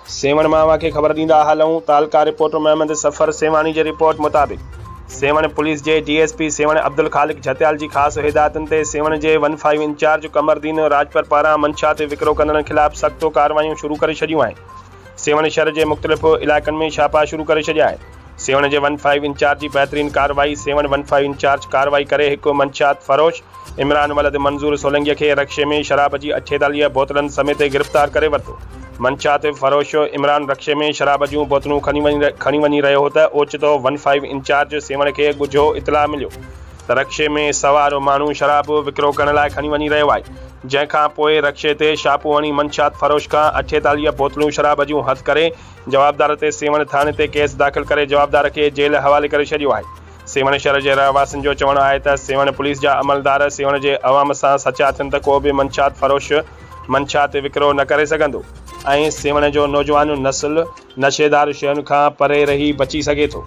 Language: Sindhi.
سيوهڻ مان اوهان کي خبر ڏيندا هلون تعلقه رپورٽر محمد صفر سيوهاڻي جي رپورٽ مطابق سيوهڻ پوليس جي D S P Sehwan Abdul Khaliq Jhatial جي خاص هدايتن تي سيوهڻ جي one five incharge Qamardeen Rajpar پاران منشيات وڪرو ڪندڙن خلاف سخت ڪارروايون شروع ڪري ڇڏيون آهن سيوهڻ شھر جي مختلف علائقن ۾ ڇاپا شروع ڪري ڇڏيا آهن سيوهڻ جي ون فائيو انچارج جي بهترين ڪارروائي سيوهڻ ون فائيو انچارج ڪارروائي ڪري هڪ منشيات فروش عمران ولد منظور سولنگي کي رڪشي ۾ شراب جي 48 بوتلن سميت گرفتار ڪري ورتو. منشيات فروش عمران رڪشي ۾ شراب جون بوتلون کڻي وڃي رهيو هو ته اوچتو ون فائيو انچارج سيوهڻ کي ڳجهو اطلاع مليو ته رڪشي ۾ سوار ماڻهو شراب وڪرو ڪرڻ لاء کڻي وڃي رهيو آهي، جنهن کان پوء رڪشي تي ڇاپو هڻي منشيات فروش کان 48 بوتلون شراب جون هٿ ڪري جوابدار تي سيوهڻ ٿاڻي تي ڪيس داخل ڪري جوابدار کي جيل حوالي ڪري ڇڏيو آهي. سيوهڻ شھر جي رهواسين جو چوڻ آهي ته سيوهڻ پوليس جا عملدار سيوهڻ جي عوام سان سچا ٿين ته ڪو به منشيات فروش منشيات وڪرو نه ڪري سگهندو ۽ سيوهڻ جو نوجوان نسل نشيدار شين کان پري رهي بچي سگهي ٿو.